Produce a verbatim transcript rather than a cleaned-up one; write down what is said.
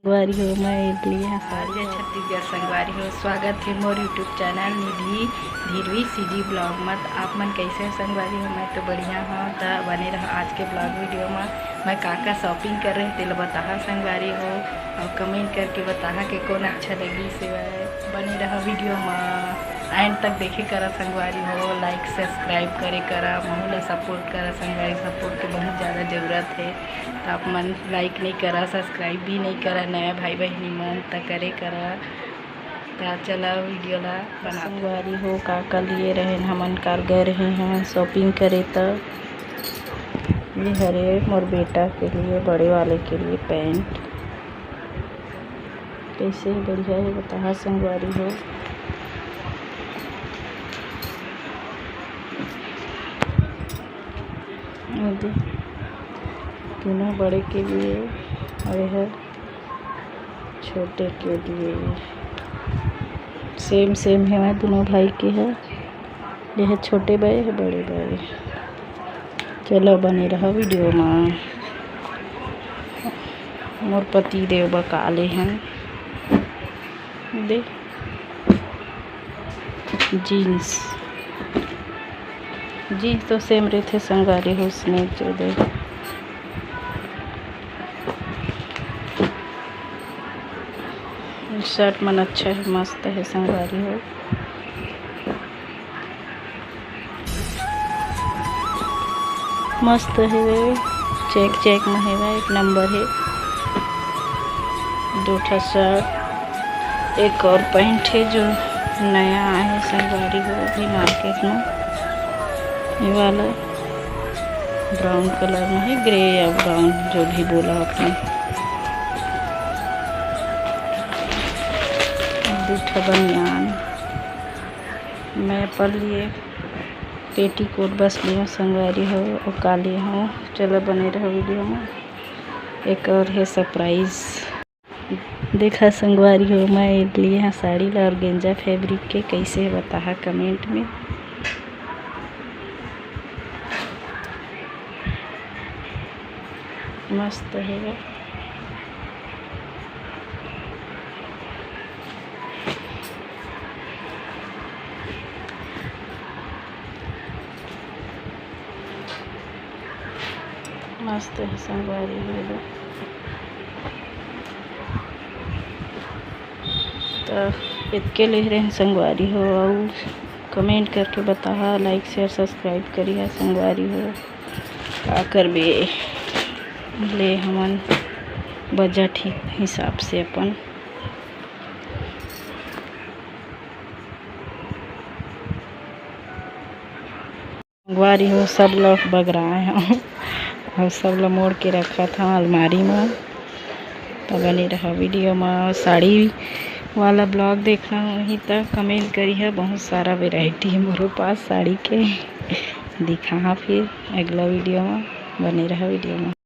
संगवारी हो, मैं इडली हाँ साड़ी। जय छत्तीसगढ़ संगवारी हो, स्वागत हे मोर YouTube चैनल निधि धीरवी CG vlog म। त आप मन कैसे हो संगवारी हो? मैं तो बढ़िया हूँ। त बने रहो आज के vlog video म। मैं का का shopping करे रहें तेला बताहा संगवारी हो, और comment करके बताहा के कौन अच्छा लगिस हे। बने रहो video म, end तक देखे करा संगवारी हो। Like subscribe करे करा, महू ला support करा संगवारी, support के बहुत ज़्यादा जरूरत हे। त आप मन like नहीं करा, subscribe भी नहीं करा, नया भाई बहिनी मन त करे करा। त चला video ला बना। संगवारी हो, का का लिए रहेन हमन, काल गए रहे हैं shopping करे। त ये हरे मोर बेटा के लिए, बड़े वाले के लिए pant। कैसे हे, बढ़िया हे, बताहा संगवारी हो। ये दे, तीनों बड़े के लिए, और ये छोटे के लिए। Same same हे दोनों भाई के हे। ये हे छोटे भाई, ये हे बड़े भाई। चलो बने रहो video म। मोर पति देव बकाले हैं दे jeans, jeans तो same रहिथे संगवारी हो, उसने जो दे shirt मन अच्छा हे, मस्त हे संगवारी हो। मस्त हे, check check म हेवय, एक number हे। दो ठा shirt, एक और pant हे जो नया आए हे संगवारी हो अभी market म। ये वाला brown colour म हे, grey या brown जो भी बोला आपने। दो ठा बनियान, मैं अपन लिए petticoat बस लिए संगवारी हो, और का लिए हो। चलो बने रहो video म, एक और हे surprise। देखा संगवारी हो, मैं लिए हाँ साड़ी ला organza fabric के, कैसे हे बताहा comment में। मस्त हे। मस्त हे संगवारी हो। त एतके ले रहेन संगवारी हो, अउ comment करके बताहा, like share subscribe करिहा संगवारी हो। का करबे, ले हमन budget ही हिसाब से अपन संगवारी हो, सब ला बगराए हव अउ सब ला मोड़ के रखत हव अलमारी म। त बने रहा video म। साड़ी वाला vlog देखना होही त comment करिहा, बहुत सारा variety हे मोरो पास साड़ी के। दिखाहा फिर अगला video म, बने रहा video म।